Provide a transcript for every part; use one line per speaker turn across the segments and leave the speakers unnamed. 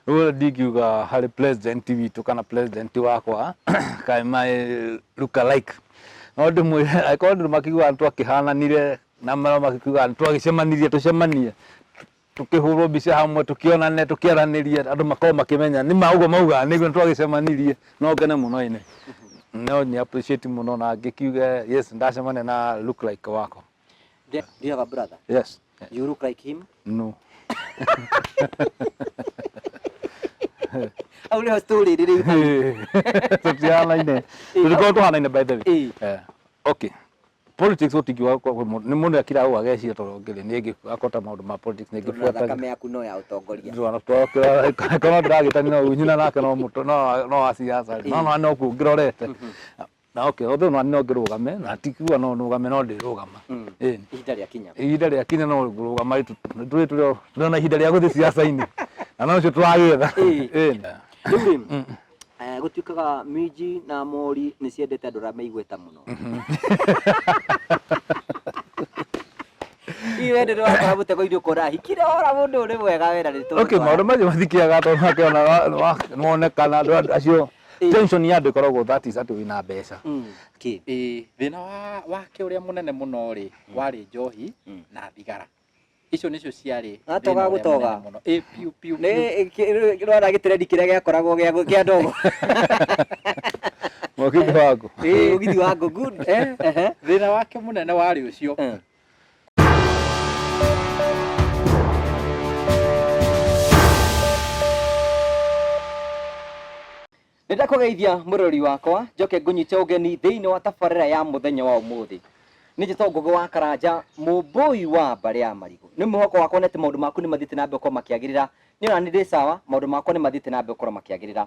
Rĩu ndingiuga harĩ president witũ kana president wakwa kaĩ my look alike. No ndĩmwĩre angĩkorwo andũ makiugaga nĩtwakĩhananire na no makiugaga nĩtwagĩcemanirie tũcemanie tũkĩhũrwo mbica hamwe tũkĩonane tũkĩaranĩrie andũ makorwo makĩmenya nĩ ma ũguo maugaga nĩguo nĩtwagĩcemanirie no ngene mũno ĩnĩ. No nĩ appreciate mũno na ngĩkiuge yes ndacemania na look like wakwa.
Do you have a brother?
Yes.
You look like him?
No.
Hau nĩho story ĩrĩ rĩu.
Tũtihanaine. Tũtikoragwo tũhanaine by the way.
Ĩĩ.
Eh, okay. Politics gũtingiuga nĩ mũndũ akiraga ũguo ageciria tondũ ngĩrĩ niĩ ngĩkota maũndũ ma politics nĩ
Tondũ na
ngĩbuataga.
thakame yaku no ya ũtongoria.
Korwo ndĩragĩtania na ũyũ nyina nake no mũtũ no no wa siasa no no no kuo ngĩrorete. Na okay, although no no ngĩrũgame na ti kuga no nũgame no ndĩrũgama. Ĩni.
Ihinda rĩakinya.
Ihinda rĩakinya no ngũrũgama tũrĩ tũrĩ tũrĩ na ihinda rĩa gũthiĩ siasa-inĩ. Na no ũcio tũragĩetha.
Ĩĩ.
Ĩni.
Rĩu rĩ, gũtuĩkaga minji na mori nĩ ciendete andũ arĩa me igweta mũno. Hihi we ndũrĩ wakora mũtego-inĩ ũkona hikire ora mũndũ ũrĩ mwega we na nĩ
Okay, maũndũ macio mathikĩaga tondũ makĩona nĩwonekana andũ acio tension ya andũ ĩkoragwo that is atĩ wĩna mbeca.
Kĩ?
Ĩĩ, thĩna wa wake ũrĩa mũnene mũno rĩ warĩ njohi na thigara. Icio nĩcio ciarĩ
Atoga
thĩna ũrĩa
gũtoga.
mũnene mũno. Ĩĩ piũ piũ piũ.
Nĩ rwara gĩtrendi kĩrĩa gĩakoragwo gĩa kĩa ndogo.
Mũgithi waku.
Ĩĩ mũgithi wa ngũ good. Ehe.
Thĩna wake mũnene warĩ ũcio.
Nĩ ndakũgeithia mũrori wakwa njoke ngũnyite ũgeni thĩinĩ wa tabarĩra ya mũthenya wa ũmũthĩ. Nĩ njĩtagwo Ngũgĩ wa Karanja, mũmbũi wa mbarĩ ya Marigũ. Nĩ mwĩhoko wakwa nĩ atĩ maũndũ maku nĩ mathiĩte na mbere gũkorwo makĩagĩrĩra. Niĩ ona nĩ ndĩ sawa, maũndũ makwa nĩ mathiĩte na mbere gũkorwo makĩagĩrĩra.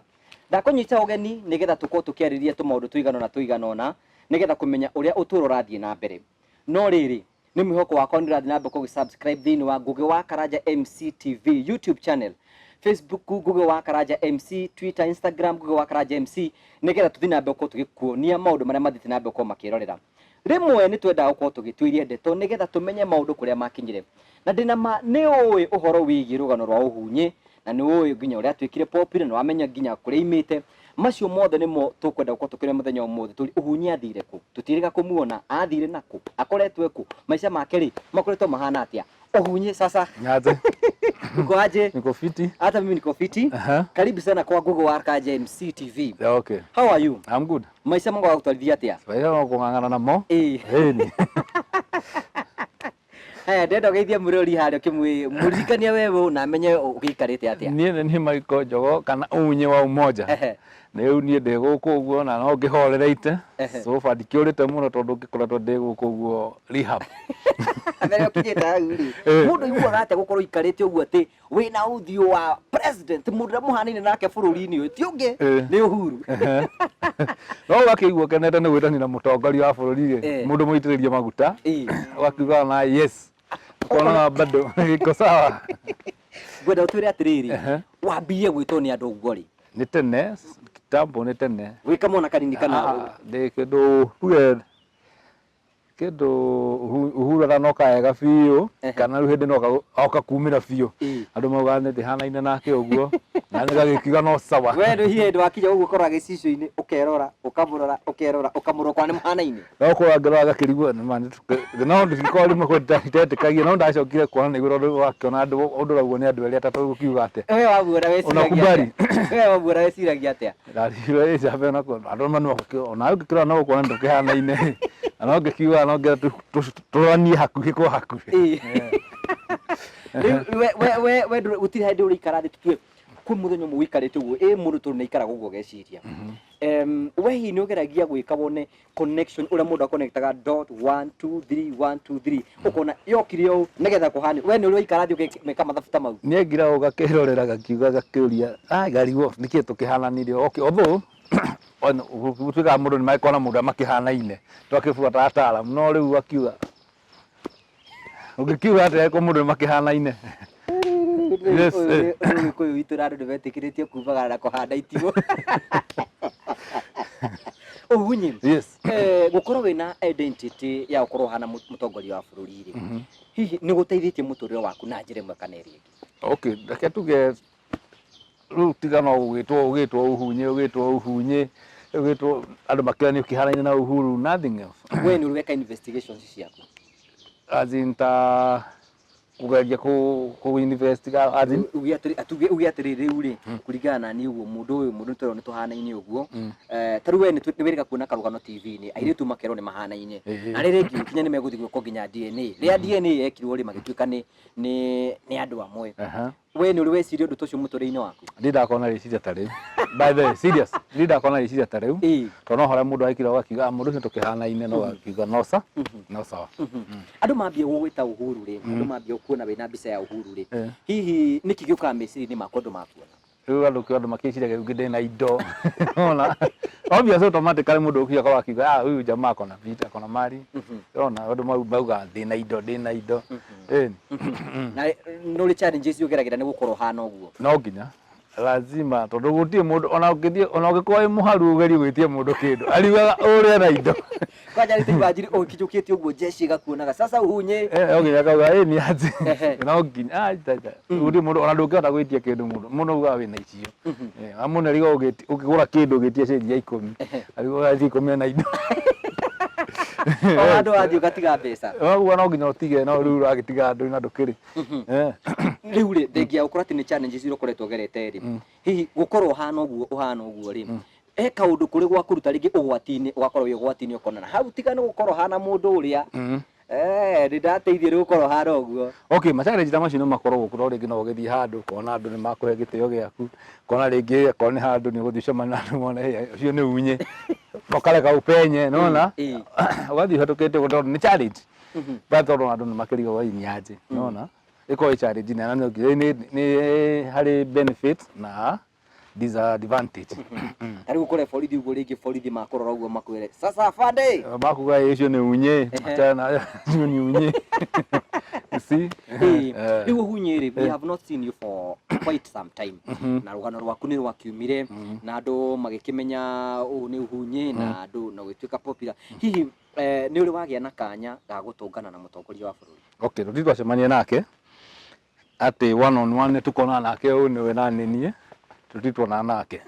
Ndakũnyita ũgeni nĩgetha tũkorwo tũkĩarĩrĩria tũmaũndũ tũigana ũna tũigana ũna nĩgetha kũmenya ũrĩa ũtũũro ũrathiĩ na mbere. No rĩrĩ, Nĩ mwĩhoko wakwa nĩ ũrathiĩ na mbere kũgĩ subscribe thĩinĩ wa Ngũgĩ wa Karanja MC TV YouTube channel, Facebook Ngũgĩ wa Karanja MC, Twitter, Instagram Ngũgĩ wa Karanja MC, nĩgetha tũthiĩ na mbere gũkorwo tũgĩkuonia maũndũ marĩa mathiĩte na mbere gũkorwo makĩrorera. Rĩmwe nĩ twendaga gũkorwo tũgĩtuĩria ndeto nĩgetha tũmenye maũndũ kũrĩa makinyire. Na ndĩna ma nĩ ũĩ ũhoro wĩgiĩ rũgano rwa Ũhunyĩ, na nĩ ũĩ nginya ũrĩa atuĩkire popular, nĩ wamenya nginya kũrĩa aimĩte. Macio mothe nĩmo tũkwenda gũkorwo tũkĩrora mũthenya wa ũmũthĩ. Tũri Ũhunyi athire kũ? Tũtiĩrĩga kũmuona. Athire nakũ? Akoretwo e kũ? Maica make rĩ, makoretwo mahana atĩa? Ũhunyi sasa.
Niaje?
Uko aje?
Niko fiti.
Hata mimi niko fiti.
Aha.
Karibu sana kwa Ngũgĩ wa Karanja MC TV.
Yeah, okay.
How are you?
I'm good.
Maica mago gũtwarithia atĩa?
Maisha no kũng'ang'ana namo.
Ĩĩ.
Ĩni.
Haya, ndĩrenda ũgeithie mũrori harĩa ũkĩmũririkania we ũ na amenye ũgĩikarĩte atĩa.
Niĩ nĩ niĩ Michael Njogo kana Unye wa Umoja.
Ehe.
Rĩu niĩ ndĩ gũkũ ũguo na no ngĩhorereite.
Ehe.
So far ndikĩũrĩte mũno tondũ ngĩkoretwo ndĩ gũkũ ũguo rehab.
Mbere ũkinyĩte hau rĩ,
Eh.
mũndũ aiguaga atĩa gũkorwo ũikarĩte ũguo atĩ wĩna ũthiũ wa president mũndũ ũrĩa mũhanaine nake bũrũri-inĩ ũyũ ti ũngĩ
Eh.
nĩ Uhuru.
Ehe. No ũgakĩigua ũkenete nĩ gwĩtanio na mũtongoria wa bũrũri rĩ,
Eh.
mũndũ mũitĩrĩrie maguta,
Ĩĩ.
ũgakiuga na yes. Ũkonaga bado iko sawa.
Ngwenda ũtwĩre atĩrĩrĩ,
Ehe.
wambirie gwĩtwo nĩ andũ ũguo rĩ?
Nĩ tene, kitambo nĩ tene.
Wĩ kamwana kanini kana?
Ah, ndĩ kĩndũ tuge Kĩndũ Uhuru atanoka wega biũ kana rĩu hĩndĩ ĩno oka kumĩra biũ andũ maugaga nĩ ndĩhanaine nake ũguo na nĩ gagĩkiuga no sawa.
We ndũ hihi hĩndĩ wakinya ũguo ũkoragwo gĩcicio-inĩ ũkerora ũkamũrora ũkerora ũkamũrora ũkona nĩ mũhanaine?
No gũkorwo angĩrora agakĩrigwo nĩ ma no ndingĩkorwo rĩmwe itetĩkagia no ndacokire kuona nĩguo tondũ wakĩona andũ ũndũ ũraugwo nĩ andũ erĩ atatũ ũkiuga atĩa?
We wamuona weciragia
Unakubali?
atĩa? We wamuona weciragia atĩa?
Ndariirwo ĩ njamba ĩno ko andũ onawe ũngĩkĩrora no ũkuona tũkĩhanaine na no ngĩkiuga no nginya tũroranie hakuhĩ kwa hakuhĩ.
Rĩu we we we we ndũrĩ gũtirĩ hĩndĩ ũrĩikara thĩ tũtue kwĩ mũthenya ũmwe ũikarĩte ũguo ĩ mũndũ tondũ nĩ aikaraga ũguo ageciria. We hihi nĩ ũgeragia gwĩka wone connection ũrĩa mũndũ akonektaga dot 1 2 3 1 2 3 ũkona yokire ũũ nĩgetha kũhane we nĩ ũrĩ waikara thĩ ũgeka mathabu ta mau?
Niĩ ngira ũgakĩrorera gakiuga gakĩũria ngarigwo nĩkĩ tũkĩhananire okay although gũtuĩkaga mũndũ nĩ magĩkorwo na mũndũ ũrĩa makĩhanaine twakĩbuata ataaramu no rĩu akiuga ũngĩkiuga atĩa angĩkorwo mũndũ nĩ makĩhanaine? Yes,
Ũyũ
eh.
nĩ Ũgĩkũyũ witũ na andũ nĩ metĩkĩrĩtio kumagara na kũhanda itimũ. Ũgunyi.
Yes.
Gũkorwo wĩna identity ya gũkorwo ũhana mũtongoria wa bũrũri rĩ, hihi nĩ gũteithĩtie mũtũrĩre waku na njĩra ĩmwe kana ĩrĩa ĩngĩ?
Okay, reke tuge Rĩu tiga no gũgĩtwo ũgĩtwo Uhunyĩ, ũgĩtwo Uhunyĩ, ũgĩtwo andũ makĩra nĩ ũkĩhanaine na Uhuru, nothing else.
We nĩ ũrĩ weka investigations ciaku?
As in ta kũgeria kũ investigate, as in
Uge atĩrĩ, atuge uge atĩrĩ, rĩu rĩ, kũringana na niĩ ũguo, mũndũ ũyũ, mũndũ nĩtwerwo nĩ tũhanaine ũguo. Ta rĩu we nĩ wĩrĩga kuona karũgano TV-inĩ, airĩtu makerwo nĩ mahanaine, na rĩrĩ rĩngĩ kinya nĩ megũthiĩ gwĩkwo nginya DNA. Rĩrĩa DNA yekirwo rĩ, magĩtuĩka nĩ andũ amwe. We nĩ ũrĩ weciria ũndũ ta ũcio mũtũrĩre-inĩ waku?
Ndirĩ ndakorwo na rĩciria ta rĩu. By the way, serious, ndirĩ ndakorwo na rĩciria ta rĩu. Tondũ no harĩa mũndũ aikire ũgakiuga, "Ah, mũndũ ũcio tũkĩhanaine," no ũgakiuga no sa no sawa.
Andũ mambia gũgwĩta Uhuru rĩ, andũ mambia kuona wĩna mbica ya Uhuru rĩ, hihi nĩkĩ gĩũkaga meciria-inĩ maku andũ makuona?
Rĩu andũ makĩciragia rĩu ndĩna indo. Ona obviously automatically mũndũ ũkiuga akorwo akiuga, "Ah, huyu jamaa akona vitu, akona mali." Ona andũ mauga ndĩna indo, ndĩna indo. Ĩni.
Na nĩ ũrĩ challenges ũgeragĩra nĩ gũkorwo ũhana ũguo?
No nginya, lazima, tondũ gũtirĩ mũndũ ona ũngĩthiĩ, ona ũngĩkorwo wĩ mũharu ũgerie gwĩtia mũndũ kĩndũ, ariugaga ũrĩa na indo.
Kwanja nĩ imagine ũkinyũkĩtie ũguo jeshi ĩgakuonaga sasa Uhunyĩ.
Eh, no nginya akauga ĩ nĩ atĩ no nginya, ah, ita ita gũtirĩ mũndũ ona ndũngĩhota gwĩtia kĩndũ mũndũ mũndũ augaga wĩna icio. Eh, na mũndũ arigagwo ũkĩgũra kĩndũ ũgĩtia ciringi ya 10, arigagwo cia 10 ena indo.
O handũ wathiĩ ũgatiga mbeca.
Ũguo no nginya ũtige, no rĩu ũragĩtiga andũ na ndũkĩrĩ. Eh.
Rĩu rĩ, thengia gũkorwo atĩ nĩ challenges iria ũkoretwo ũgerete rĩ, hihi gũkorwo ũhana ũguo ũhana ũguo rĩ, he kaũndũ kũrĩ gwa kũruta rĩngĩ ũgwati-inĩ, ũgakorwo wĩ ũgwati-inĩ, ũkona na hau tiga nĩ gũkorwo hana mũndũ ũrĩa nĩ ndateithio nĩ gũkorwo hana ũguo?
Okay, ma challenge ta macio no makorwo gũkũ, no rĩngĩ no ũgĩthiĩ handũ ũkona andũ nĩ makũhe gĩtĩo gĩaku, ũkona rĩngĩ akorwo nĩ handũ nĩ ũgũthiĩ ũcemanie na andũ mone, "Hey, ũcio nĩ unye," ũkareka ũpenye, nĩwona? Ũgathiĩ ũhetũkĩte ũguo tondũ nĩ challenge. But tondũ andũ nĩ makĩrigagwo ĩ nĩ aje, nĩwona? Ĩkorwo ĩ challenge nene na nĩ harĩ benefit na disadvantage.
Ta rĩu ũkore borithi ũguo, rĩngĩ borithi makũrora ũguo makwĩre, "Sasa afande."
Makuga, "Ĩ, ũcio nĩ unye, achana na ũcio nĩ unye." You see?
Rĩu Ũhunyĩ rĩ, we have not seen you for quite some time, na rũgano rwaku nĩ rwakiumire na andũ magĩkĩmenya ũũ nĩ Ũhunyĩ na andũ na ũgĩtuĩka popular. Hihi nĩ ũrĩ wagĩa na kanya ga gũtũngana na mũtongoria wa bũrũri?
Okay, tũtirĩ twacemania nake atĩ one on one tũkonana nake ũyũ nĩwe na nĩ niĩ, tũtirĩ tuonana nake.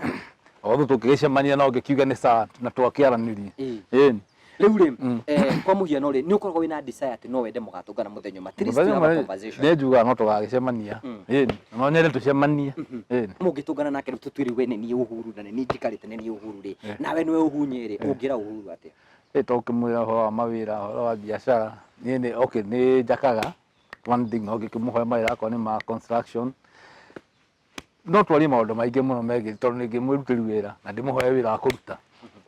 Although tũngĩgĩcemania no ngĩkiuge nĩ sawa na twakĩaranĩria. Ĩni.
Rĩu rĩ, kwa mũhiano rĩ, nĩ ũkoragwo wĩna desire atĩ no wende mũgatũngana mũthenya ũmwe, at least to have a conversation?
Nĩ njugaga no tũgagĩcemania. Ĩni. No nyende tũcemanie. Ĩni.
Mũngĩtũngana nake rĩu, tũtuĩre we nĩ niĩ Uhuru na nĩ niĩ njikarĩte nĩ niĩ Uhuru rĩ, nawe nĩwe Ũhunyĩ rĩ, ũngĩra Uhuru atĩa?
Ĩ to ũkĩmwĩra ũhoro wa mawĩra, ũhoro wa biacara. Niĩ nĩ okay nĩ njakaga one thing, no ngĩkĩmũhoya mawĩra akorwo nĩ ma construction. No twarie maũndũ maingĩ mũno megiĩ tondũ nĩ ngĩmwĩrutĩri wĩra na ndĩmũhoe wĩra wa kũruta.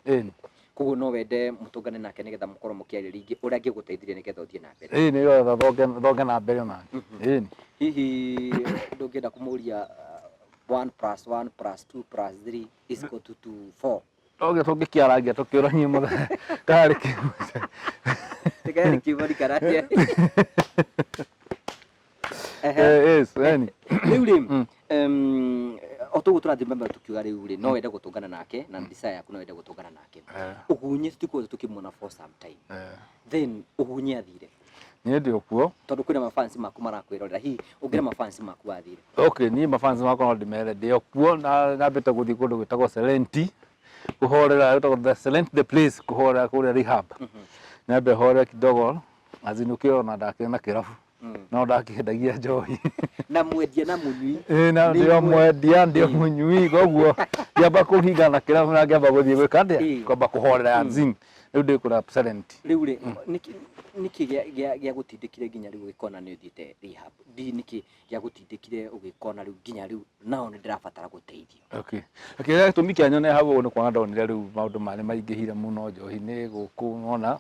Ĩni.
Koguo no wende mũtũngane nake nĩgetha mũkorwo mũkĩaria rĩngĩ ũrĩa angĩgũteithirie nĩgetha ũthiĩ na mbere?
Ĩni, nĩgetha thonge na mbere onaniĩ. Ĩni.
Hihi ndũngĩenda kũmũria 1 + 1 + 2 + 3 is equal to 4?
Oge tũngĩkĩarangia tũkĩũranie mũthenya karĩ kĩmwe.
Tigarĩ kiugo karatia.
Yes, ĩni.
Rĩu rĩ, o toguo tũrathiĩ mbere tũkiuga, rĩu rĩ, no wende gũtũngana nake na desire yaku no wende gũtũngana nake. Ũgunyi tũtikoretwo tũkĩmuona for some time. Then Ũgunyi athire?
Niĩ ndĩ o kuo.
Tondũ kwĩna mafans maku marakwĩrorera, hihi ũngĩra mafans maku athire?
Okay, niĩ mafans makwa no ndĩmere ndĩ o kuo na nyambĩte gũthiĩ kũndũ gwĩtagwo Serenti kũhorera, gwĩtagwo the Serenti the place, kũhorera kũrĩa rehab. Nyambe horere kidogo as in ũkĩona ndakĩrĩ na kĩrabu no ndakĩendagia njohi.
Na mwendia na mũnyui.
Ĩĩ, na
nĩ
ndĩ o
imwe.
Mwendia, ndĩ o mũnyui, koguo ngĩamba kũhinga na kĩrabu na ngĩamba gũthiĩ gwĩka atĩa? Kwamba kũhorera, as in rĩu ndĩ kũrĩa Serenti.
Rĩu rĩ, nĩkĩ gĩa gũtindĩkire nginya rĩu ũgĩkona nĩ ũthiĩte rehab? Ndi nĩkĩ gĩa gũtindĩkire ũgĩkona rĩu nginya rĩu nao nĩ ndĩrabatara gũteithio?
Okay. Kĩrĩa gĩtũmi kĩa nyone hau ũguo nĩ kuona ndonire rĩu maũndũ marĩ maingĩhire mũno, njohi nĩ gũkũ nona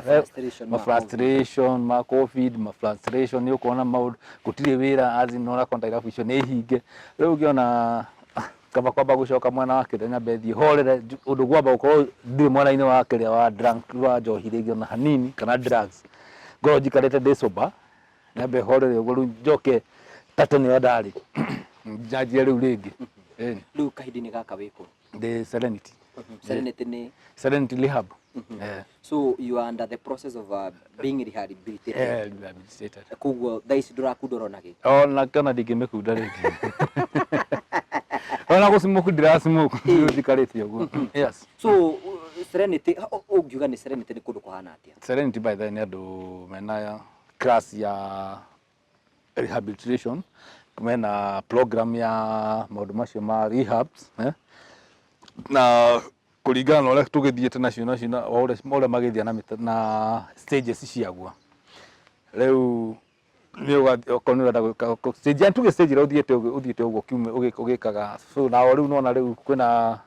frustration
ma
ma
frustration ma COVID, ma frustration nĩ ũkuona maũndũ gũtirĩ wĩra, as in ũrakora irabu icio nĩ hinge. Rĩu ngĩona kaba kwamba gũcoka mwena wa kĩrĩa, nyambe thiĩ horere ũndũ gwamba gũkorwo ndirĩ mwena-inĩ wa kĩrĩa wa drunk, wa njohi rĩngĩ ona hanini kana drugs, ngorwo njikarĩte ndĩ sober, nyambe horere ũguo, rĩu njoke ta tene ũrĩa ndarĩ, njanjie rĩu rĩngĩ. Ĩni.
Rĩu kahinda-inĩ gaka wĩkũ?
Ndĩ Serenity.
Serenity nĩ?
Serenity Rehab. Eh.
So you are under the process of being rehabilitated?
Eh, rehabilitated.
Koguo thaa ici ndũrakunda ona gĩ?
Ona kana ndingĩmĩkunda rĩngĩ. Ona gũcimoku ndiracimoku njikarĩte ũguo. Yes.
So Serenity, ũngiuga nĩ Serenity nĩ kũndũ kũhana atĩa?
Serenity by the way nĩ andũ mena class ya rehabilitation, mena program ya maũndũ macio ma rehabs, eh? Na kũringana na ũrĩa tũgĩthiĩte nacio nacio na ũrĩa magĩthiĩ na na stages ciaguo. Rĩu nĩ okorwo nĩ ũrenda gwĩka stage ya tuge stage ĩrĩa ũthiĩte ũguo kiumia ũgĩkaga. So nao rĩu nona rĩu kwĩna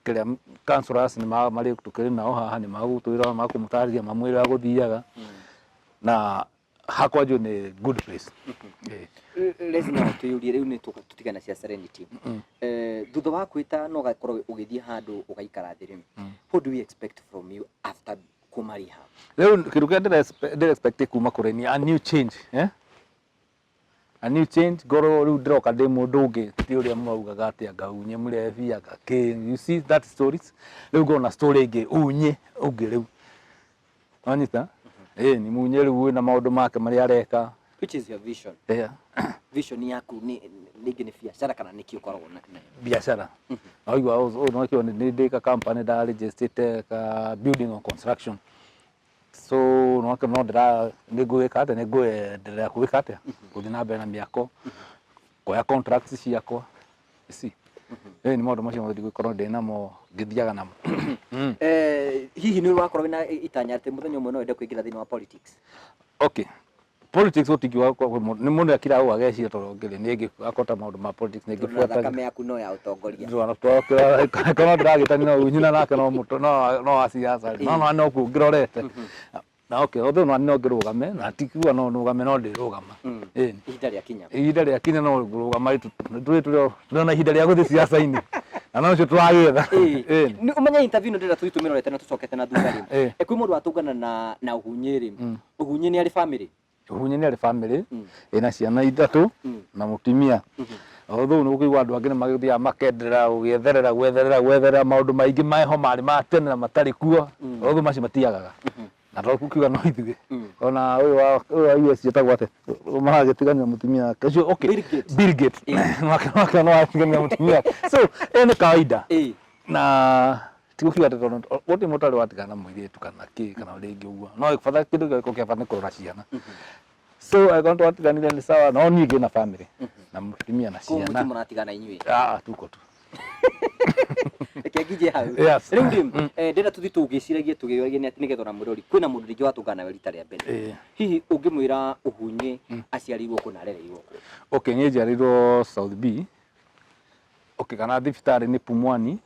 kĩrĩa counselors nĩ marĩ tũkĩrĩ nao haha, nĩ magũtwĩra, makũmũtarĩria, mamwĩre ũrĩa gũthiaga. Na hakwa njũĩ nĩ good place.
Lezi no twĩyũrie rĩu nĩ tũtigana cia Serenity. Thutha wa kwĩta no ũgakorwo ũgĩthiĩ handũ ũgaikara thĩ rĩ, what do we expect from you after kuma rehab?
Rĩu kĩndũ kĩrĩa ndĩra expect kuma kũrĩ ni a new change, eh? A new change, ngorwo rĩu ndĩroka ndĩ mũndũ ũngĩ, ti ũrĩa maugaga atĩ anga unye mũrebi anga kĩ, you see that stories. Rĩu ngorwo na story ĩngĩ, unye ũngĩ rĩu. Wanyita? Ĩĩ ni munye rĩu wĩna maũndũ make marĩa areka.
Which is your vision?
Yeah.
Vision yaku nĩ rĩngĩ nĩ biacara kana nĩ kĩ ũkoragwo nayo?
Biacara. Waigua no kĩo nĩ ndĩ ka company nda registered ka building and construction. So no no ndĩra nĩ ngwĩka atĩa, nĩ ngwendelea gwĩka atĩa, gũthiĩ na mbere na mĩako, kuoya contracts ciakwa. You see? Ĩĩ nĩ maũndũ macio mothe ndigũkorwo ndĩ namo ngĩthiaga namo.
Hihi nĩ wakorwo wĩna itanya atĩ mũthenya ũmwe no wende kũingĩra thĩinĩ wa politics?
Okay. Politics gũtingiuga nĩ mũndũ akira ũguo ageciria tondũ ngĩrĩ nĩ akota maũndũ ma politics nĩ
Tondũ na thakame yaku no ya ũtongoria.
Korwo ndĩragĩtania no nyina nake no mũtũ no no wa siasa no no no kuo ngĩrorete na okay, although no no ngĩrũgame na ti kuga no nũgame, no ndĩrũgama. Ĩĩ.
Ihinda rĩa kinya.
Ihinda rĩa kinya no ngũrũgama, tũrĩ tũrĩ na ihinda rĩa gũthiĩ siasa-inĩ na no ũcio tũragĩetha. Ĩĩ.
Nĩ ũmenye interview ĩno ndĩrenda tũthiĩ tũmĩrorete na tũcokete na thutha rĩ.
Ĩĩ.
Kwĩ mũndũ watũngana na Ũhunyĩ rĩ, Ũhunyĩ nĩ arĩ family?
Ũhunyĩ nĩ arĩ family, ĩna ciana ithatũ na mũtumia. Although nĩ gũkĩigua andũ angĩ nĩ magĩthiaga makenderera gũgĩetherera gwetherera gwetherera maũndũ maingĩ meho marĩ ma tene na matarĩ kuo. Although macio matiagaga. Na to kukiuga no ithuĩ. Ona ũyũ wa US etagwo atĩa? Maragĩtigania mũtumia wake. Ũcio okay.
Bill Gates.
Bill Gates. Nake no aratigania mũtumia wake. So ĩyo nĩ kawaida. Na ti gũkiuga atĩ tondũ gũtirĩ mũndũ ũtarĩ watigana na mũirĩtu kana kĩ kana rĩngĩ ũguo. No bata kĩndũ gĩkoragwo kĩa bata nĩ kũrora ciana. So angĩkorwo twatiganire nĩ sawa, no niĩ ngĩna family na mũtumia na
Koguo
ciana.
mũtirĩ mũratigana inyuĩ?
Ah, tuko tu.
Reke nginje hau.
Yes.
Rĩu rĩ, ndĩrenda tũthiĩ tũgĩciragie tũgĩũragie nĩ atĩ nĩgetha ona mũrori, kwĩna mũndũ rĩngĩ watũngana nawe rita rĩa mbere. Hihi ũngĩmwĩra Ũhunyĩ aciarirwo kũ na arereirwo kũ?
Okay, niĩ njiarĩirwo South B. Okay, kana thibitarĩ nĩ Pumwani.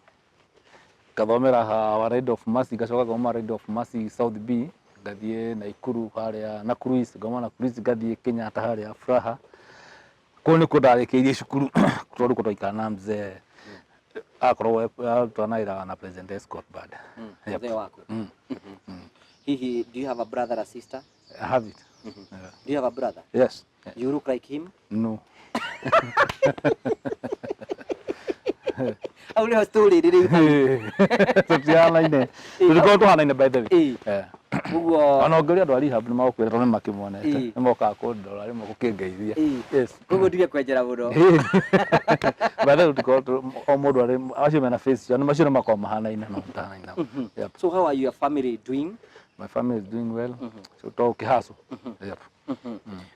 Ngathomera Our Lady of Mercy, ngacoka ngauma Lady of Mercy South B, ngathiĩ Naikuru harĩa Nakuru East, ngauma Nakuru East ngathiĩ Kenyatta harĩa Furaha. Kũu nĩkuo ndarĩkĩirie cukuru tondũ kũu twaikara na mzee akoragwo arutwo na wĩra na President Escort Band. Yep.
Mzee waku. Hihi do you have a brother or sister?
I have it. Yeah.
Do you have a brother?
Yes.
You look like him?
No.
Hau nĩho story ĩrĩ rĩu.
Tũtihanaine. Tũtikoragwo tũhanaine by the way.
Ĩĩ. Koguo
Ona ũngĩũria andũ a rehab nĩ magũkwĩra tondũ nĩ makĩmuonete.
Ĩĩ.
Nĩ mokaga kũndora rĩmwe gũkĩngeithia.
Ĩĩ.
Yes.
Koguo ndige kwenjera mũno.
By the way tũtikoragwo o mũndũ arĩ acio mena face ciao macio nĩ makoragwo mahanaine no mũtahanaine nao. Yep.
So how are your family doing?
My family is doing well. So to ũkĩhaco. Yep.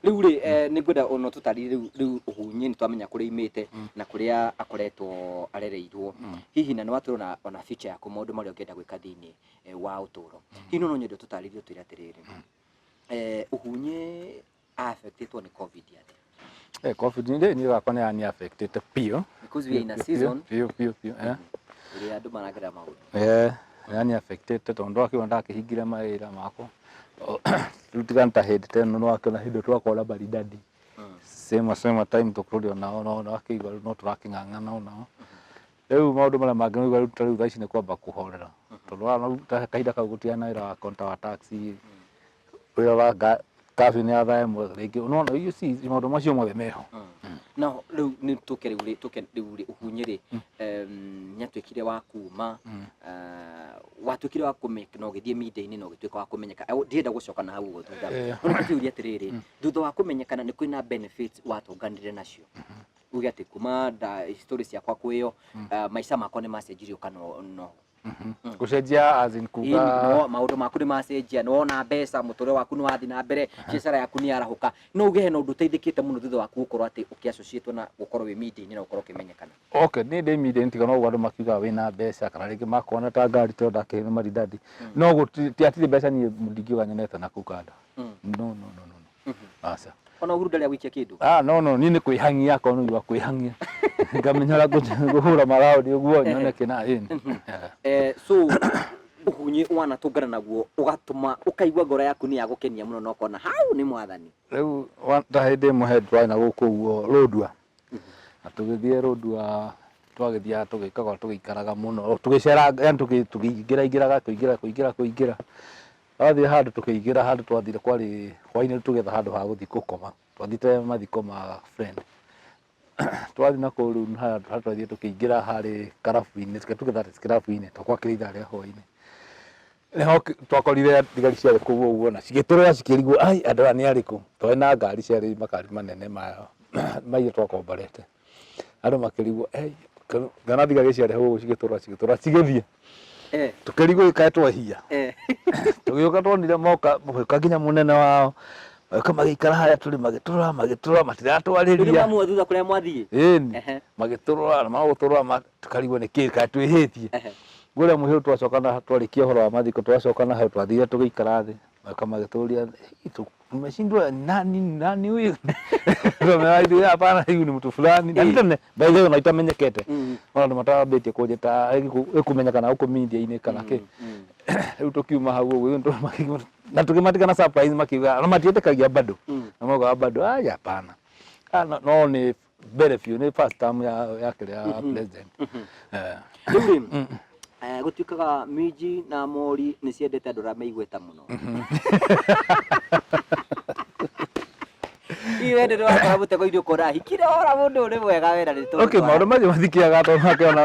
Rĩu rĩ, nĩ ngwenda ono tũtarĩrie rĩu Ũhunyĩ nĩ twamenya kũrĩa imĩte na kũrĩa akoretwo arereirwo. Hihi na nĩ watwĩra ona future yaku maũndũ marĩa ũngĩenda gwĩka thĩinĩ wa ũtũũro. Hihi no nyende ũtũtarĩrie ũtwĩre atĩrĩrĩ, Ũhunyĩ affectĩtwo nĩ COVID atĩa?
COVID nĩ niĩ gakwa nĩ yani affectĩte biũ.
Because we are in a season
Biũ biũ biũ.
Ĩrĩa andũ maragerera maũndũ.
Yani affectĩte tondũ ndakĩona ndakĩhingire mawĩra makwa. Rĩu tiga ta hĩndĩ ta ĩno nĩwakĩona hĩndĩ twakorwo na maridadi. Same same time tũkũrĩ onao no wakĩigua rĩu no tũrakĩng'ang'ana onao. Rĩu maũndũ marĩa mangĩ nĩũigua rĩu ta rĩu thaa ici nĩ kwamba kũhorera. Tondũ ta kahinda kau gũtiarĩ na wĩra wa konta wa taxi, wĩra wa curfew nĩ ya thaa ĩmwe rĩngĩ. Nĩwona you see maũndũ macio mothe meho.
No rĩu nĩ tũke rĩu rĩ, tũke rĩu rĩ, Ũhunyĩ rĩ, nĩatuĩkire wa kuma, watuĩkire wa kũmenyeka na ũgĩthiĩ media-inĩ na ũgĩtuĩka wa kũmenyeka. Ndirenda gũcoka na hau ũguo thutha. No nĩ tũkĩũria atĩrĩrĩ, thutha wa kũmenyekana nĩ kwĩna benefits watũnganire nacio? Uge atĩ kuma nda story ciakwa kwĩyo, maica makwa nĩ macenjirio kana no?
Gũcenjia as in
Ĩni,
kuga
no maũndũ maku nĩ macenjia, nĩ wona mbeca, mũtũrĩre waku nĩ wathiĩ na mbere, biacara yaku nĩ yarahũka. No uge hena ũndũ ũteithĩkĩte mũno thutha waku gũkorwo atĩ ũkĩ-associate na gũkorwo wĩ media-inĩ na gũkorwo ũkĩmenyekana?
Okay, niĩ ndĩ media ntiga no ũguo andũ makiugaga wĩna mbeca, kana rĩngĩ makona ta ngari tondũ ndakĩrĩ na maridadi, no ti hatirĩ mbeca niĩ ndingiuga nyonete na kũu kando. No, no, no, no, no, aca.
Ona Uhuru ndarĩ agũikia kĩndũ?
Ah, no, no, niĩ nĩ kwĩhang'ia, akorwo nĩ uga kwĩhang'ia, ngamenya ũrĩa ngũhũra maraũndi ũguo nyone kĩna ĩni.
So ũhunyi wanatũngana naguo ũgatũma ũkaigua ngoro yaku nĩ yagũkenia mũno na ũkona hau nĩ mwathani.
Rĩu ta hĩndĩ ĩmwe he twarĩ na gũkũ ũguo Lodwar, na tũgĩthiĩ Lodwar, twagĩthiaga tũgĩkaga tũgĩikaraga mũno tũgĩceraga, yani tũkĩingĩra ingĩraga kũingĩra kũingĩra kũingĩra, twathiĩ handũ tũkĩingĩra handũ twathire kwarĩ hwainĩ, tũgĩetha handũ ha gũthiĩ gũkoma, twathiĩte mathiko ma friend. Twathiĩ na kũu rĩu harĩa twathiĩ tũkĩingĩra harĩ karabu-inĩ, tũgĩetha kĩrabu-inĩ tondũ gwakĩrĩ ithaa rĩa hwainĩ, nĩho twakorire thigari ciarĩ kũu ũguo na cigĩtũrora cikĩrigwo, ai, andũ aya nĩ arĩkũ? Twarĩ na ngari ciarĩ makari manene mairia twakomborete, andũ makĩrigwo, ngĩona thigari ciarĩ hau ũguo cigĩtũrora cigĩtũrora cigĩthiĩ. Tũkĩrigwo ĩkaĩ twehia. Tũgĩũka tuonire moka, magĩũka nginya mũnene wao, magĩũka magĩikara harĩa tũrĩ, magĩtũrora magĩtũrora, matiratwarĩria.
Rĩu mamua thutha kũrĩa mwathiĩ?
Ĩni, magĩtũrora na magũtũrora, tũkarigwo nĩ kĩĩ, kaĩ twĩhĩtie? Ũrĩa mũhĩu twacoka na twarĩkia ũhoro wa mathiko, twacoka na hau twathire tũgĩikara thĩ, magĩũka magĩtũria, tumeshindwa nani nani huyu? Tumera ithuĩ hapana, huyu ni mtu fulani. Na nĩ tene by the way ona itamenyekete, ona andũ matambĩtie kũnjĩta ĩkũmenyekana gũkũ media-inĩ kana kĩ. Rĩu tũkiuma hau ũguo na tũkĩmatiga na surprise, makiuga na matiĩtĩkagia bado, na maugaga bado, ai, hapana. No nĩ mbere biũ nĩ first term ya kĩrĩa president.
Rĩu rĩ, gũtuĩkaga minji na mori nĩ ciendete andũ arĩa me igweta mũno. Hihi we ndũrĩ wakora mũtego-inĩ ũkona hikire ora mũndũ ũrĩ mwega wena nĩ tũgũtwara?
Okay, maũndũ macio mathikiaga tondũ makĩona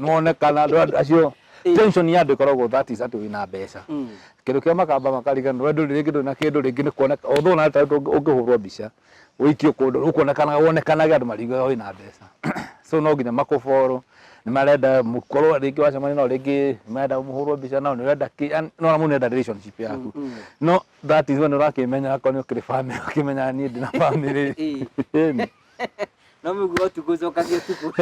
nĩwonekana andũ acio tension ya andũ ĩkoragwo that is atĩ wĩna mbeca. Kĩndũ kĩrĩa makamba makariganĩrwo, we ndũrĩ rĩngĩ ndũrĩ na kĩndũ, rĩngĩ nĩ kuoneka, although ona ta ũngĩhũrwo mbica ũikio kũndũ ũkuonekana wonekanage andũ mariugaga wĩna mbeca, so no nginya makũboro, nĩ marenda mũkorwo rĩngĩ wacemania nao, rĩngĩ nĩ marenda mũhũrwo mbica nao, nĩ ũrenda kĩ, yani no mũndũ nĩarenda relationship yaku, no that is when ũrakĩmenya akorwo nĩ ũkĩrĩ family, ũkĩmenyaga niĩ ndĩna family. Ĩni.
No mũguo ũtukũ ũcokagia ũtukũ.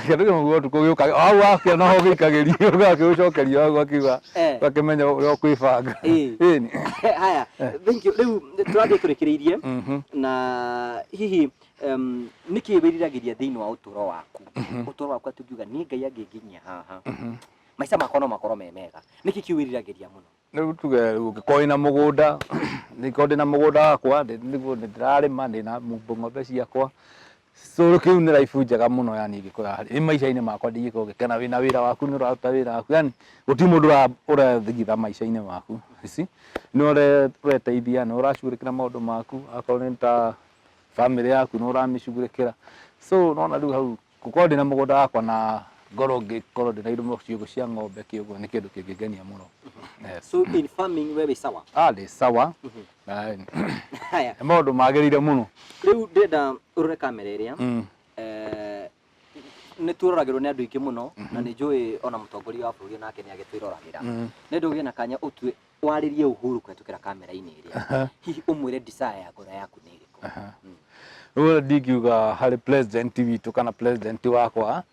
Kĩndũ kĩmwe guo ũtukũ gĩũkaga hau wakĩona ho gĩikagĩrio, ũgakĩũcokeria hau ũgakiuga, ũgakĩmenya ũrĩa ũkwĩbanga. Ĩni.
Haya, thank you. Rĩu tũrathiĩ tũrĩkĩrĩirie, na hihi nĩkĩ wĩriragĩria thĩinĩ wa ũtũũro waku? Ũtũũro waku atĩ ũngiuga niĩ Ngai angĩnginyia haha, maica makwa no makorwo me mega. Nĩkĩ kĩu wĩriragĩria mũno?
Rĩu tuge rĩu ũngĩkorwo wĩna mũgũnda, ningĩkorwo ndĩna mũgũnda wakwa, nĩguo nĩndĩrarĩma, ndĩna ng'ombe ciakwa, so kĩu nĩ life njega mũno, yani ingĩkorwo ĩ maica-inĩ makwa ndingĩkorwo ngĩkena, wĩna wĩra waku nĩ ũraruta wĩra waku, yani gũtirĩ mũndũ ũrathigitha maica-inĩ maku, you see, nĩ ũreteithia, nĩ ũracugurĩkĩra maũndũ maku, akorwo nĩ ta family yaku nĩ ũramĩcugurĩkĩra, so nĩwona rĩu hau gũkorwo ndĩna mũgũnda wakwa na ngorwo ngĩkorwo ndĩna indo ciugũ cia ng'ombe kĩ ũguo nĩ kĩndũ kĩngĩngenia mũno. Yes.
So in farming we wĩ sawa?
Ah, ndĩ sawa. Na
Haya.
nĩ maũndũ magĩrĩire mũno.
Rĩu ndĩrenda ũrore kamera ĩrĩa. Nĩ tuororagĩrwo nĩ andũ aingĩ mũno, na nĩ njũĩ ona mũtongoria wa bũrũri onake nĩ agĩtwĩroragĩra. Nĩ ũgĩe na kanya ũtue warĩrie Uhuru kũhetũkĩra kamera-inĩ ĩrĩa. Hihi ũmwĩre desire ya ngoro yaku nĩ ĩrĩkũ?
Rĩu ndingiuga harĩ president witũ kana president wakwa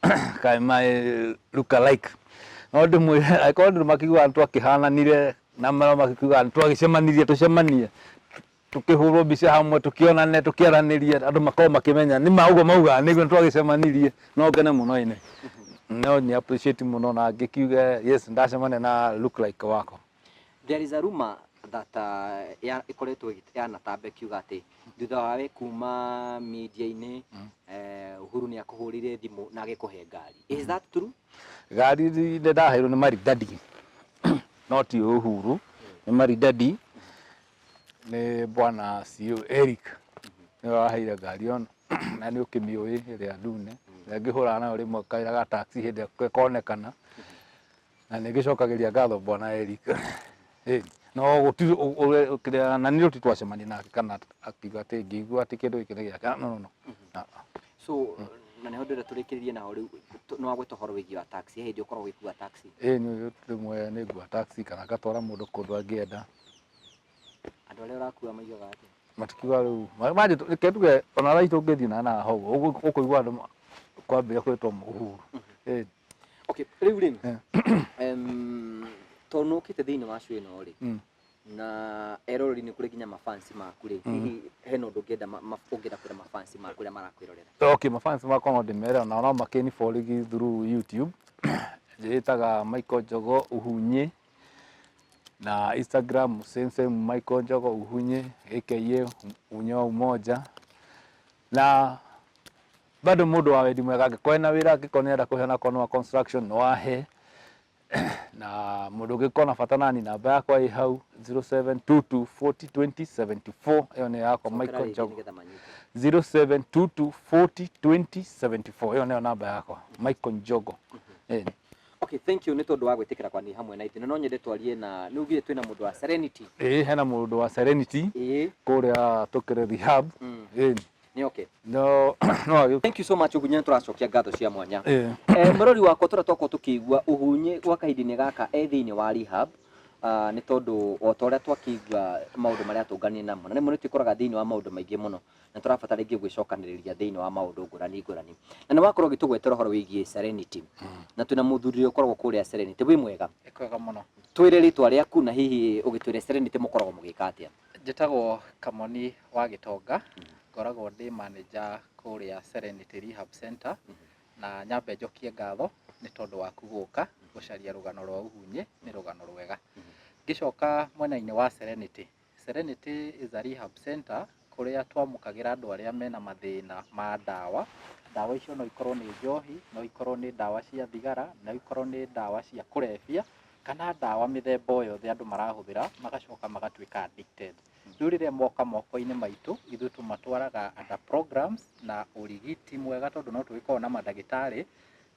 kaĩ my look alike, no ndĩmwĩre angĩkorwo andũ makiugaga nĩtwakĩhananire na makiugaga nĩtwagĩcemanirie, tũcemanie tũkĩhũrwo mbica hamwe, tũkĩonane, tũkĩaranĩrie, andũ makorwo makĩmenya nĩ ma ũguo maugaga nĩguo nĩtwagĩcemanirie, no ngene mũno ĩnĩ, no nĩ appreciate mũno na ngĩkiuge yes, ndacemania na look like wakwa.
There is a rumor that ya ĩkoretwo yanatamba ĩkiuga atĩ thutha wa we kuma media-inĩ, Uhuru nĩ akũhũrĩire thimũ na agĩkũhe ngari. Is that true?
Ngari nĩ ndaheirwo nĩ Maridadi, no ti Uhuru, nĩ Maridadi, nĩ bwana CEO Eric nĩwe waheire ngari ĩyo, na nĩ ũkĩmĩũĩ ĩrĩa ndune, ĩrĩa ngĩhũraga nayo rĩmwe kawĩra ga taxi hĩndĩ ĩrĩa konekana, na nĩ ngĩcokagĩria ngatho bwana Eric. No gũtirĩ kĩrĩa na niĩ tũtwacemania nake kana akiuga atĩ ngĩigua atĩ kĩndũ gĩkĩ nĩ gĩake, no no no. Ah, ah.
So na nĩho ndĩrenda tũrĩkĩrĩrie naho rĩu, nĩ wagweta ũhoro wĩgiĩ wa taxi, he hĩndĩ ũkoragwo ũgĩkua taxi?
Ĩĩ, nĩ rĩmwe nĩ ngua taxi kana ngatwara mũndũ kũndũ angĩenda.
Andũ arĩa ũrakua maigaga atĩa?
Matikiuga rĩu manjĩ, reke tuge ona thaa ici tũngĩthiĩ na haha ũguo ũkũigua andũ kwambĩrĩria kwĩtwo Uhuru. Ĩĩ.
Okay, rĩu rĩ, tondũ nĩ ũkĩte thĩinĩ wa show ĩno rĩ, na eroreri nĩ kũrĩ nginya mafansi maku rĩ, hihi hena ũndũ ũngĩenda ũngĩenda kwĩra mafansi maku arĩa marakwĩrorera?
Okay, mafansi makwa no ndĩmere onao no makĩni follow through YouTube. Njĩtaga Michael Njogo Uhunyi, na Instagram same same Michael Njogo Uhunyi aka Unyo Umoja. Na bado mũndũ wa wendi mwega angĩkorwo ena wĩra, angĩkorwo nĩ arenda kũheana, okorwo nĩ wa construction no ahe. Na mũndũ ũngĩkorwo na bata nani, namba yakwa ĩ hau 0722 40 20 74, ĩyo nĩ yakwa.
Cokera
Michael
rĩngĩ
Njogo.
Nĩgetha manyite.
0722 40 20 74, ĩyo nĩyo namba yakwa, Michael Njogo. Ĩni.
Okay, thank you nĩ tondũ wa gwĩtĩkĩra kwaria hamwe na ithuĩ. Na no nyende twarie na nĩ ugire twĩna mũndũ wa Serenity.
Ĩĩ, hena mũndũ wa Serenity kũrĩa tũkĩrĩ rehab. Ĩni.
Nĩ okay.
No no agĩ
Thank you so much, Ũhunyi, nĩ tũracokia ngatho cia mwanya.
Ĩĩ.
Mũrori wakwa, tũrĩa twakorwo tũkĩigua Ũhunyi gwa kahinda-inĩ gaka e thĩinĩ wa rehab, nĩ tondũ o ta ũrĩa twakĩigua maũndũ marĩa atũnganire namo, na rĩmwe nĩ twĩkoraga thĩinĩ wa maũndũ maingĩ mũno na tũrabatara rĩngĩ gwĩcokanĩrĩria thĩinĩ wa maũndũ ngũrani ngũrani. Na nĩ wakorwo ũgĩtũgwetera ũhoro wĩgiĩ Serenity, na twĩna mũthuri ũrĩa ũkoragwo kũrĩa Serenity. Wĩ mwega?
Nĩ kwega mũno.
Twĩre rĩtwa rĩaku na hihi ũgĩtwĩre Serenity mũkoragwo mũgĩka atĩa?
Njĩtagwo Kamoni wa Gĩtonga, ngoragwo ndĩ manager kũrĩa Serenity Rehab Center, na nyambe njokie ngatho nĩ tondũ waku gũka gũcaria rũgano rwa Uhunyi, nĩ rũgano rwega. Ngĩcoka mwena-inĩ wa Serenity, Serenity is a rehab center kũrĩa twamũkagĩra andũ arĩa mena mathĩna ma ndawa. Ndawa icio no ikorwo nĩ njohi, no ikorwo nĩ ndawa cia thigara, no ikorwo nĩ ndawa cia kũrebia, kana ndawa mĩthemba o yothe andũ marahũthĩra magacoka magatuĩka addicted. Rĩu rĩrĩa moka moko-inĩ maitũ, ithuĩ tũmatwaraga under programs na ũrigiti mwega, tondũ no tũgĩkoragwo na mandagĩtarĩ,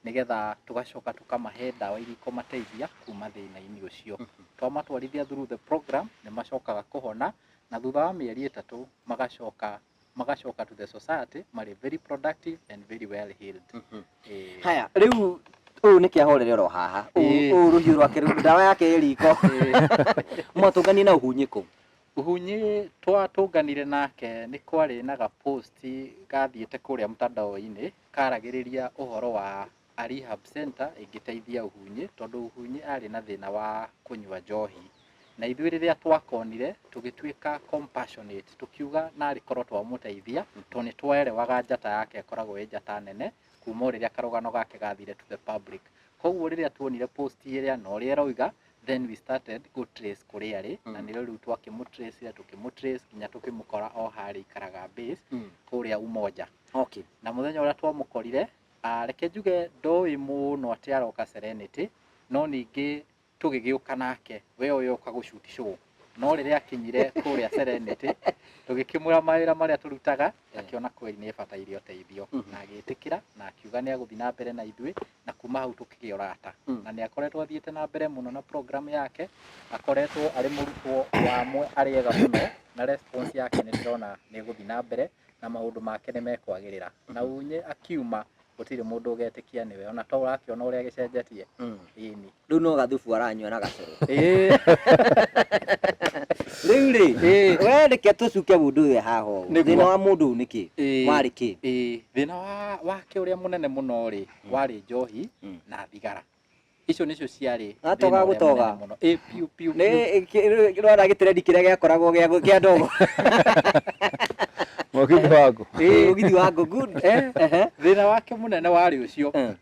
nĩgetha tũgacoka tũkamahe ndawa iria ikũmateithia kuma thĩna-inĩ ũcio. Twamatwarithia through the program, nĩ macokaga kũhona, na thutha wa mĩeri 3 magacoka to the society marĩ very productive and very well healed. Ĩĩ.
Haya, rĩu ũyũ nĩ kĩahorere oro haha. Ũyũ rũhiũ rwake rĩu ndawa yake ĩ riko. Mwatũnganie na Ũhunyi kũ?
Uhunyi twatũnganire nake nĩ kwarĩ na ga post gathiĩte kũrĩa mtandao-inĩ karagĩrĩria ũhoro wa a rehab center ĩngĩteithia Uhunyi, tondũ Uhunyi arĩ na thĩna wa kũnyua njohi. Na ithuĩ rĩrĩa twakonire tũgĩtuĩka compassionate, tũkiuga narĩ korwo twamũteithia, tondũ nĩ twerewaga njata yake ĩkoragwo ĩ njata nene kuma o rĩrĩa karũgano gake gathire to the public. Koguo rĩrĩa tuonire post ĩrĩa na ũrĩa ĩroiga, then we started go trace kũrĩa arĩ, na nĩrĩo rĩu twakĩmũtrace, tũkĩmũtrace nginya tũkĩmũkora o harĩa aikaraga base kũrĩa Umoja. Na mũthenya ũrĩa twamũkorire, reke njuge ndoĩ mũno atĩ aroka Serenity, no ningĩ tũgĩgĩũka nake, we ũyũ ũka gũ shoot show. No rĩrĩa akinyire kũrĩa Serenity, tũgĩkĩmwĩra mawĩra marĩa tũrutaga, akĩona kweli nĩ ĩbataire ũteithio, na agĩtĩkĩra na akiuga nĩ agũthiĩ na mbere na ithuĩ, na kuma hau tũkĩgĩa ũrata. Na nĩ akoretwo athiĩte na mbere mũno na program yake, akoretwo arĩ mũrutwo wa amwe arĩ ega mũno, na response yake nĩ ndĩrona nĩ ĩgũthiĩ na mbere na maũndũ make nĩ mekwagĩrĩra. Na Uhunyi akiuma gũtirĩ mũndũ ũgetĩkia nĩwe, ona to ũrakĩona ũrĩa agĩcenjetie. Ĩni.
Rĩu no gathubu aranyua na gacũrũ.
Ĩĩ.
Rĩu rĩ, we reke tũcuke mũndũ ũyũ haha ũũ.
Nĩguo.
Thĩna wa mũndũ ũyũ nĩkĩ?
Ĩĩ.
Warĩ kĩ?
Ĩĩ, thĩna wa wake ũrĩa mũnene mũno rĩ, warĩ njohi na thigara. Icio nĩcio ciarĩ
Atoga
thĩna ũrĩa
gũtoga.
mũnene mũno. Ĩĩ, piũ piũ piũ.
Nĩ rwara gĩtrendi kĩrĩa gĩakoragwo kĩa ndogo.
Mũgithi waku.
Ĩĩ, mũgithi wa ngũ, good. Ehe.
Thĩna wake mũnene warĩ ũcio.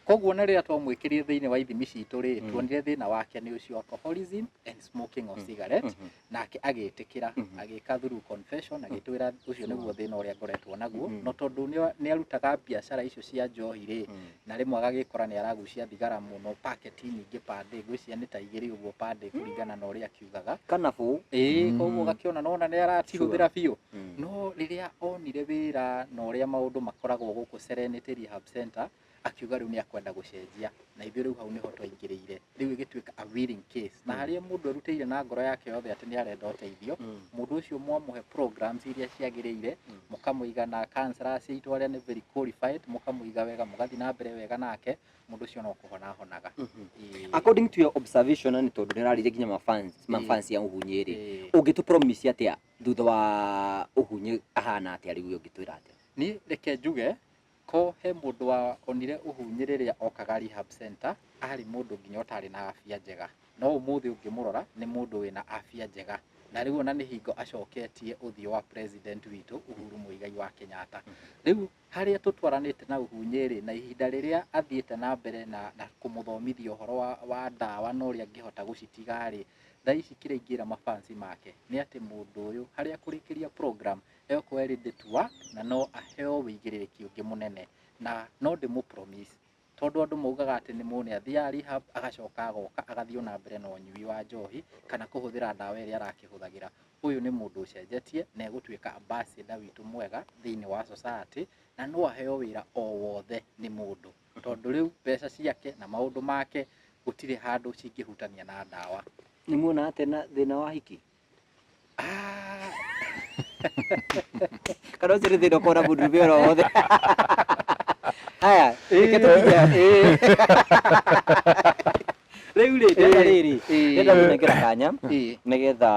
Koguo na rĩrĩa twamwĩkĩrire thĩinĩ wa ithimi citũ rĩ, tuonire thĩna wake nĩ ũcio, alcoholism and smoking of cigarette, nake agĩtĩkĩra, agĩka through confession, agĩtwĩra ũcio nĩguo thĩna ũrĩa ngoretwo naguo. No tondũ nĩ arutaga biacara icio cia njohi rĩ, na rĩmwe agagĩkora nĩ aragucia thigara mũno, paketi nyingĩ per day, ngwĩciria nĩ ta 2 ũguo per day kũringana na ũrĩa akiugaga.
Kana bũ.
Ĩĩ, koguo ũgakĩona nona nĩ aracihũthĩra biũ. No rĩrĩa onire wĩra na ũrĩa maũndũ makoragwo gũkũ Serenity Rehab Center, Akiuga rĩu nĩ akwenda gũcenjia, na ithuĩ rĩu hau nĩho twaingĩrĩire. Rĩu ĩgĩtuĩka a willing case, na harĩa mũndũ erutĩire na ngoro yake yothe atĩ nĩ arenda ũteithio, mũndũ ũcio mwamũhe programs iria ciagĩrĩire, mũkamũiga na counselors aitũ arĩa nĩ very qualified, mũkamũiga wega, mũgathiĩ na mbere wega nake, mũndũ ũcio no kũhona ahonaga. Ĩĩ.
According to your observation, na nĩ tondũ nĩ ũrarĩria nginya mafans, mafans ya Ũhunyĩ rĩ, ũngĩtũ promise atĩa thutha wa Ũhunyĩ ahana atĩa rĩu, ũngĩtwĩra atĩa?
Niĩ reke njuge ko he mũndũ wa onire Ũhunyĩ rĩrĩa okaga rehab center, arĩ mũndũ nginya ũtarĩ na afya njega, no ũmũthĩ ũngĩmũrora nĩ mũndũ wĩna afya njega, na rĩu ona nĩ hingo acoketie ũthiũ wa president witũ Uhuru Muigai wa Kenyatta. Rĩu harĩa tũtwaranĩte na Ũhunyĩ rĩ, na ihinda rĩrĩa athiĩte na mbere na kũmũthomithia ũhoro wa ndawa na ũrĩa angĩhota gũcitiga rĩ, thaa ici kĩrĩa ingĩra mafansi make nĩ atĩ mũndũ ũyũ harĩa kũrĩkĩria program egũkorwo ready to work, na no aheo wĩigĩrĩrĩki ũngĩ mũnene, na no ndĩmũ promise, tondũ andũ maugaga atĩ nĩ mũndũ nĩ athiaga rehab agacoka agoka agathiĩ na mbere na ũnyui wa njohi kana kũhũthĩra ndawa ĩrĩa arakĩhũthagĩra. Ũyũ nĩ mũndũ ũcenjetie na egũtuĩka ambassador witũ mwega thĩinĩ wa society, na no aheo wĩra o wothe nĩ mũndũ, tondũ rĩu mbeca ciake na maũndũ make gũtirĩ handũ cingĩhutania na ndawa.
Nĩ muona atĩa na thĩna wa hiki?
Ah.
Kana ũcio nĩ thĩna ũkorwo na mũndũrũme oro wothe? Haya, reke tũkinye rĩu rĩ, ndĩrenda rĩrĩ, ndĩrenda kũnengera kanya nĩgetha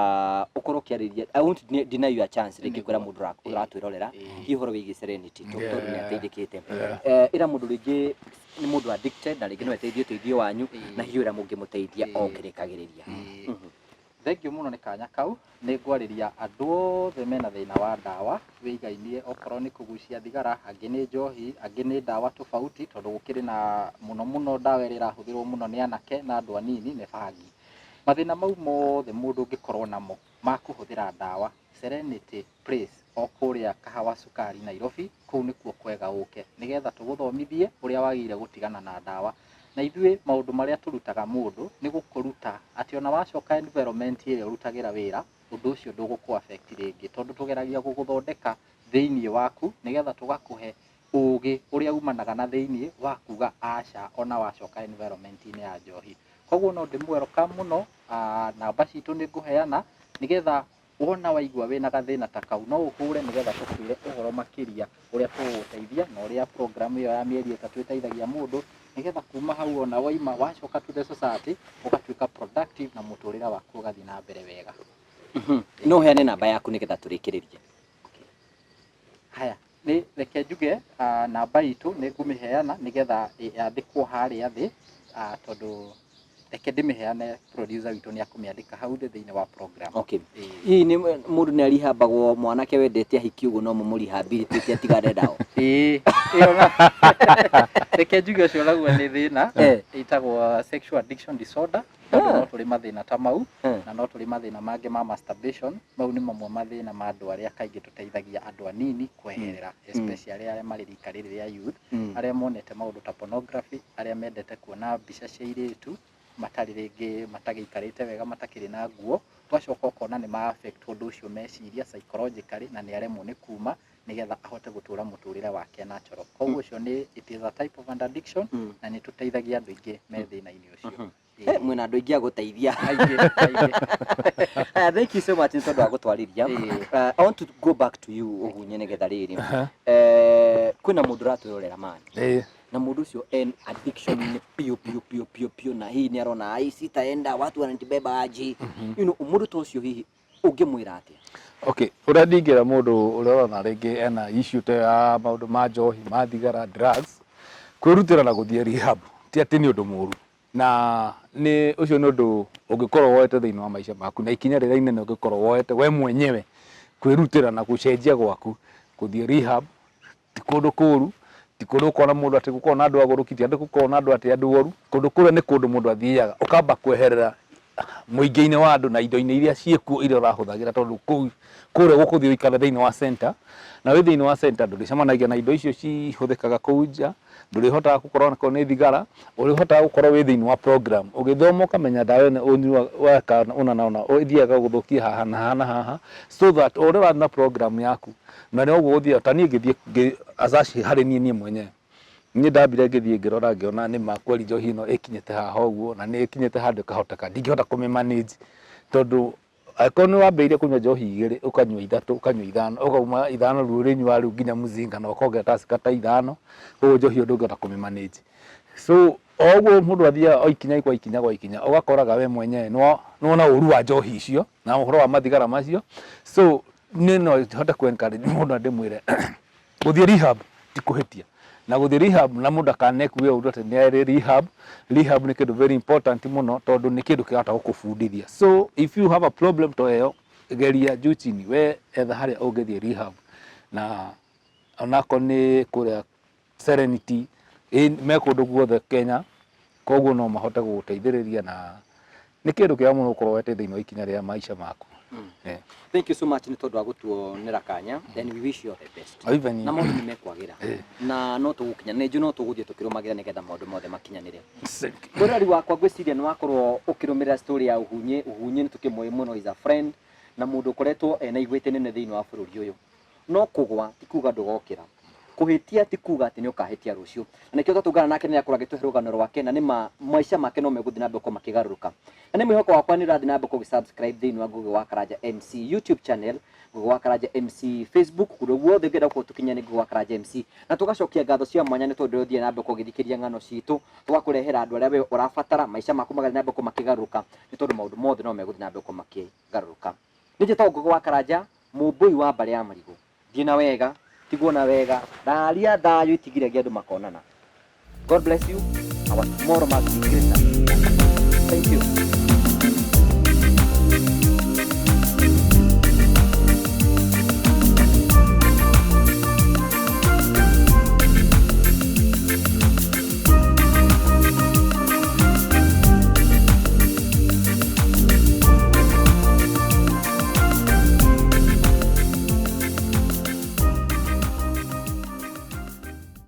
ũkorwo ũkĩarĩria. I won't deny you a chance rĩngĩ kwĩra mũndũ ũratwĩrorera hihi ũhoro wĩgiĩ Serenity, tondũ nĩ ateithĩkĩte. Ĩra mũndũ rĩngĩ nĩ mũndũ addicted na rĩngĩ no eteithie ũteithio wanyu, na hihi ũrĩa mũngĩmũteithia o kĩrĩkagĩrĩria.
Thengiũ mũno nĩ kanya kau. Nĩ ngwarĩria andũ othe mena thĩna wa ndawa wĩigainie, okorwo nĩ kũgucia thigara, angĩ nĩ njohi, angĩ nĩ ndawa tofauti, tondũ gũkĩrĩ na mũno mũno ndawa ĩrĩa ĩrahũthĩrwo mũno nĩ anake na andũ anini nĩ bangi. Mathĩna mau mothe mũndũ ũngĩkorwo namo ma kũhũthĩra ndawa, Serenity Place o kũrĩa Kahawa Sukari Nairobi, kũu nĩkuo kwega ũke nĩgetha tũgũthomithie ũrĩa wagĩrĩire gũtigana na ndawa. Na ithuĩ maũndũ marĩa tũrutaga mũndũ nĩ gũkũruta atĩ ona wacoka environment ĩrĩa ũrutagĩra wĩra, ũndũ ũcio ndũgũkũ affect rĩngĩ, tondũ tũgeragia gũgũthondeka thĩinĩ waku nĩgetha tũgakũhe ũgĩ ũrĩa umanaga na thĩinĩ wa kuga aca ona wacoka environment-inĩ ya njohi. Koguo no ndĩmwelcome mũno. Namba citũ nĩ ngũheana nĩgetha wona waigua wĩna gathĩna ta kau no ũhũre nĩgetha tũkwĩre ũhoro makĩria ũrĩa tũgũgũteithia na ũrĩa program ĩyo ya mĩeri 3 ĩteithagia mũndũ, nĩgetha kuma hau ona waima wacoka to the society ũgatuĩka productive na mũtũrĩre waku ũgathiĩ na mbere wega.
No ũheane namba yaku nĩgetha tũrĩkĩrĩrie.
Haya, nĩ reke njuge namba itũ nĩ ngũmĩheana nĩgetha yandĩkwo harĩa thĩ, tondũ reke ndĩmĩheane, producer witũ nĩ akũmĩandĩka hau thĩ thĩinĩ wa program.
Okay. Hihi nĩ mũndũ nĩ arihambagwo, mwanake wendete ahiki ũguo no mũmũrehabilitate atigane nao?
Ĩĩ, ĩyo reke njuge ũcio naguo nĩ thĩna, ĩtagwo sexual addiction disorder, tondũ no tũrĩ mathĩna ta mau, na no tũrĩ mathĩna mangĩ ma masturbation. Mau nĩ mamwe mathĩna ma andũ arĩa kaingĩ tũteithagia andũ anini kweherera, especially arĩa marĩ rika rĩrĩ rĩa youth, arĩa monete maũndũ ta pornography, arĩa mendete kuona mbica cia airĩtu matarĩ rĩngĩ matagĩikarĩte wega, matakĩrĩ na nguo, ũgacoka ũkona nĩ ma affect ũndũ ũcio meciria psychologically, na nĩ aremwo nĩ kuma nĩgetha ahote gũtũra mũtũrĩre wake natural. Koguo ũcio nĩ it is a type of an addiction, na nĩ tũteithagia andũ aingĩ me thĩna-inĩ ũcio.
Mwĩna andũ aingĩ a gũteithia.
Aingĩ, aingĩ.
Thank you so much nĩ tondũ wa gũtwarĩria. I want to go back to you Ũhunye nĩgetha rĩrĩ. Kwĩna mũndũ ũratwĩrorera man. Na mũndũ ũcio en addiction nĩ piũ piũ piũ piũ piũ, na hihi nĩ arona ai sitaenda watu wananibeba aje. Mũndũ ta ũcio hihi ũngĩmwĩra atĩa?
Okay, ũrĩa ndingĩra mũndũ ũrĩa ũrona rĩngĩ ena issue ta ya maũndũ ma njohi, ma thigara, drugs, kwĩrutĩra na gũthiĩ rehab ti atĩ nĩ ũndũ mũru, na nĩ ũcio nĩ ũndũ ũngĩkorwo woete thĩinĩ wa maica maku, na ikinya rĩrĩa inene ũngĩkorwo woete we mwenyewe kwĩrutĩra na gũcenjia gwaku, gũthiĩ rehab ti kũndũ kũru, ti kũndũ ũkona mũndũ atĩ gũkorwo na andũ agũrũki, ti andũ gũkorwo na andũ atĩ andũ oru. Kũndũ kũrĩa nĩ kũndũ mũndũ athiaga ũkamba kweherera mũingĩ-inĩ wa andũ na indo-inĩ iria ciĩkuo iria ũrahũthagĩra, tondũ kũu kũrĩa gũkũthiĩ ũikare thĩinĩ wa center, na wĩ thĩinĩ wa center ndũrĩcemanagia na indo icio cihũthĩkaga kũu nja, ndũrĩhotaga gũkorwo onakorwo nĩ thigara, ũrĩhotaga gũkorwo wĩ thĩinĩ wa program ũgĩthoma ũkamenya ndawa ĩno ũnyua weka ũna na ũna ĩthiaga gũthũkia haha na haha na haha, so that o ũrĩa ũrathiĩ na program yaku na noguo ũgũthiĩ. Ta niĩ ngĩthiĩ as harĩ niĩ mwenyewe Niĩ ndambire ngĩthiĩ ngĩrora ngĩona nĩ ma kweli njohi ĩno ĩkinyĩte haha ũguo na nĩ ĩkinyĩte handũ ĩkahoteka ndingĩhota kũmĩ manage tondũ angĩkorwo nĩ wambĩrĩirie kũnyua njohi igĩrĩ ũkanyua ithatũ ũkanyua ithano ũkauma ithano rĩu ũrĩnyua rĩu nginya mzinga na ũkongerera Tusker ta ithano koguo njohi ĩyo ndũngĩhota kũmĩ manage. So o ũguo mũndũ athiaga o ikinya kwa ikinya kwa ikinya ũgakoraga we mwenyewe nĩ wona ũru wa njohi icio na ũhoro wa mathigara macio. So niĩ no hote kũ encourage mũndũ na ndĩmwĩre gũthiĩ rehab ti kũhĩtia na gũthiĩ rehab na mũndũ akanekue ũndũ atĩ nĩ arĩ rehab. Rehab nĩ kĩndũ very important mũno tondũ nĩ kĩndũ kĩrahota gũkũbundithia. So if you have a problem ta ĩyo geria juu chini we etha harĩa ũngĩthiĩ rehab na onakorwo nĩ kũrĩa Serenity me kũndũ guothe Kenya koguo no mahote gũgũteithĩrĩria na nĩ kĩndũ kĩega mũno gũkorwo wete thĩinĩ wa ikinya rĩa maica maku.
Yeah. Thank you so much nĩ tondũ wa gũtuonera kanya and we wish you all the best.
Oh, even
Na maũndũ nĩ mekwagĩra na no tũgũkinya nĩ njũĩ no tũgũthiĩ tũkĩrũmagĩra nĩgetha maũndũ mothe makinyanĩre. Mũrori wakwa ngwĩciria nĩ wakorwo ũkĩrũmĩrĩra story ya Uhunyĩ. Uhunyĩ nĩ tũkĩmũĩ mũno is a friend na mũndũ ũkoretwo ena igweta inene thĩinĩ wa bũrũri ũyũ. No kũgwa ti kuga ndũgokĩra. Kũhĩtia ti kuga atĩ nĩ ũkahĩtia rũciũ. Na nĩkĩo twatũngana nake nĩ akorwo agĩtũhe rũgano rwake na nĩma maica make no megũthiĩ na mbere gũkorwo makĩgarũrũka. Na nĩ mwĩhoko wakwa nĩ ũrathiĩ na mbere gũkorwo ũgĩ-subscribe thĩinĩ wa Ngũgĩ wa Karanja MC YouTube channel, Ngũgĩ wa Karanja MC Facebook, kũndũ guothe ũngĩenda gũkorwo tũkinya nĩ Ngũgĩ wa Karanja MC. Na tũgacokia ngatho cia mwanya nĩ tondũ ũthiĩ na mbere gũkorwo ũgĩthikĩrĩria ng'ano citũ, tũgakũrehera andũ arĩa we ũrabatara, maica maku magathiĩ na mbere gũkorwo makĩgarũrũka nĩ tondũ maũndũ mothe no megũthiĩ na mbere gũkorwo makĩgarũrũka. Nĩ njĩtagwo Ngũgĩ wa Karanja, Mũmbũi wa mbarĩ ya marigũ. Thiĩ na wega, tigwo na wega, raria thayũ itigiragia andũ makonana. God bless you. Our tomorrow must be greater. Thank you.